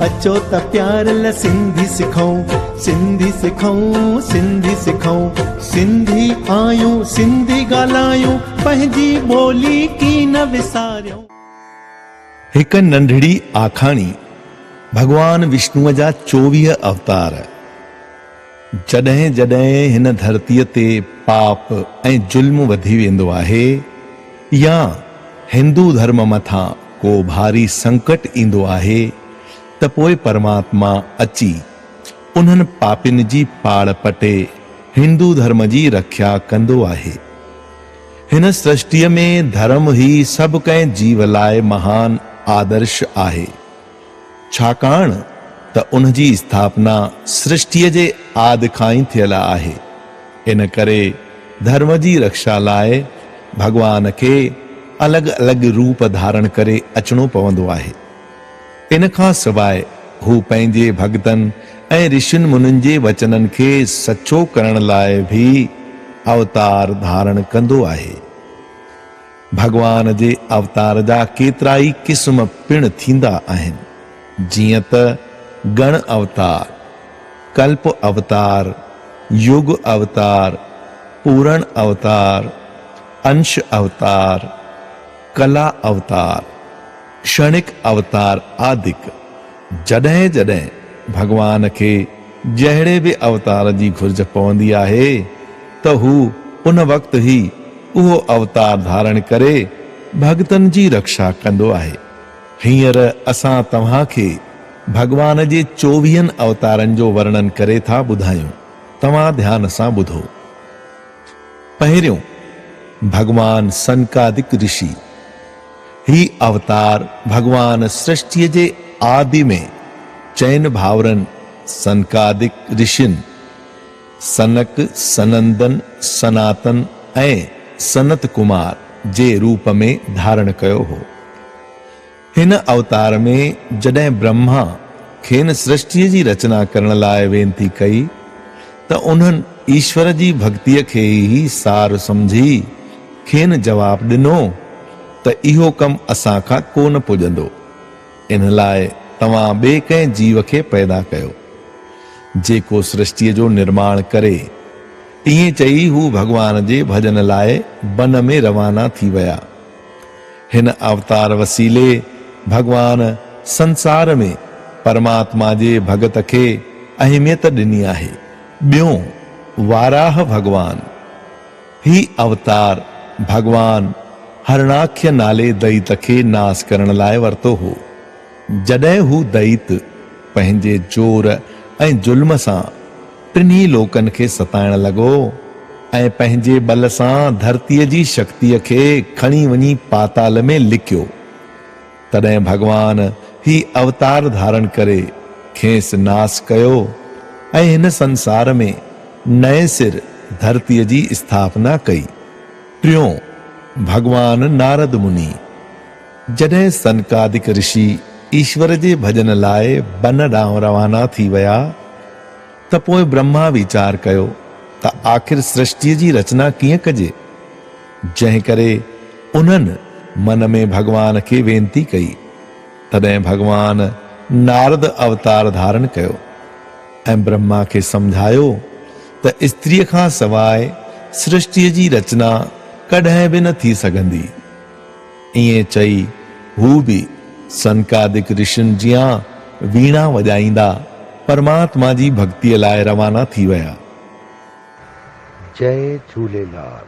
اچو ته پيار لا سنڌي سکون، سنڌي سکون، سنڌي سکون، سنڌي آهيون سنڌي ڳالهايون، پنهنجي ٻولي ڪين وساريون. هڪ ننڍڙي آکاڻي، ڀڳوان وشنوء جا 24 اوتار. جڏهن جڏهن هن ڌرتيء تي پاپ ۽ ظلم وڌي ويندو آهي يا هندو ڌرم مٿان ڪو ڀاري سنڪٽ ايندو آهي ته پوء پرماتما اچي انهن پاپين جي پاڙ پٽي هندو ڌرم جي رکيا ڪندو آهي. هن سرشٽيء ۾ ڌرم ئي سڀ ڪنهن جيو لاء مهان آدرش آهي. ڇاڪاڻ ته ان جي اسٿاپنا سرشٽيء جي آد کان ئي ٿيل آهي. ان ڪري ڌرم جي رکشا لاء ڀڳوان کي الڳ الڳ روپ ڌارڻ ڪري اچڻو پوندو آهي. ان کان سواء هو پنهنجي ڀڳتن ۽ رشين منين جي وچنن کي سچو ڪرڻ لاء به اوتار ڌارڻ ڪندو آهي. ڀڳوان جي اوتار جا ڪيترائي قسم پڻ ٿيندا آهن، جيئن ته گڻ اوتار، ڪلپ اوتار، يگ اوتار، پورڻ اوتار، انش اوتار، ڪلا اوتار، ڪشڻڪ اوتار آدڪ. جڏهن جڏهن ڀڳوان کي جهڙي به اوتار جي گهرج پوندي آهي ته هو ان وقت ئي اهو اوتار ڌارڻ ڪري ڀڳتن جي رکشا ڪندو آهي. هينئر اسان توهان کي ڀڳوان جي چوويهن اوتارن جو ورڻن ڪري ٿا ٻڌايون. توهان ڌيان سان ٻڌو. پهريون، ڀڳوان سنڪادڪ رشي. هي اوتار ڀڳوان سرشٽيء جي آدي ۾ چئن ڀائرن سنڪادڪ رشين، سنڪ، سنندن، سناتن ۽ سنت ڪمار جي روپ ۾ ڌارڻ ڪيو هو. هن اوتار ۾ جڏهن برهما کين سرشٽيء جي رچنا ڪرڻ لاء وينتي ڪئي ته انهن ايشور جي ڀڳتيء کي ئي سار سمجهي کين جواب ڏنو ته اهو ڪم اسان کان ڪونه پڄندو، ان لاء توهان ٻئي ڪنهن جيو کي پيدا ڪيو، جيڪو سرشٽيء جو نرماڻ ڪري. ائين چئي هو ڀڳوان جي ڀڄن لاء بن ۾ روانا ٿي ويا. هن اوتار وسيلي ڀڳوان سنسار ۾ پرماتما جي ڀڳت کي اهميت ڏني آهي. ٻيون واراهه ڀڳوان، هي اوتار ڀڳوان هرڻاکيه نالي دئيت کي ناس ڪرڻ لاء ورتو هو. جڏهن هو دئيت پنهنجي زور ۽ ظلم سان ٽنهي لوڪن کي ستائڻ لڳو ۽ پنهنجي ٻل سان ڌرتيء جي شڪتيء کي کڻي وڃي پاتال ۾ لڪيو، تڏهن ڀڳوان هي اوتار ڌارڻ ڪري کيس ناس ڪيو ۽ هن سنسار ۾ نئين سر ڌرتيء جي اسٿاپنا ڪئي. ٽيون، ڀڳوان نارد مني. جڏهن سنڪادڪ رشي ايشور جي ڀڄن لاء بن ڏانهن روانا ٿي ويا ته پوء برهما ويچار ڪيو ته آخر سرشٽيء جي رچنا ڪيئن ڪجي؟ جنهن ڪري انهن من ۾ ڀڳوان کي وينتي ڪئي. تڏهن ڀڳوان نارد اوتار ڌارڻ ڪيو ۽ برهما کي سمجهايو ته استريء کان سواء سرشٽيء جي رچنا ڪڏهن به نه ٿي سگهندي. ائين چئي هو به سنڪادڪ رشين جيان ويڻا وڄائيندا پرماتما جي ڀڳتيء لاء روانا ٿي ويا. جئي جهوليلال.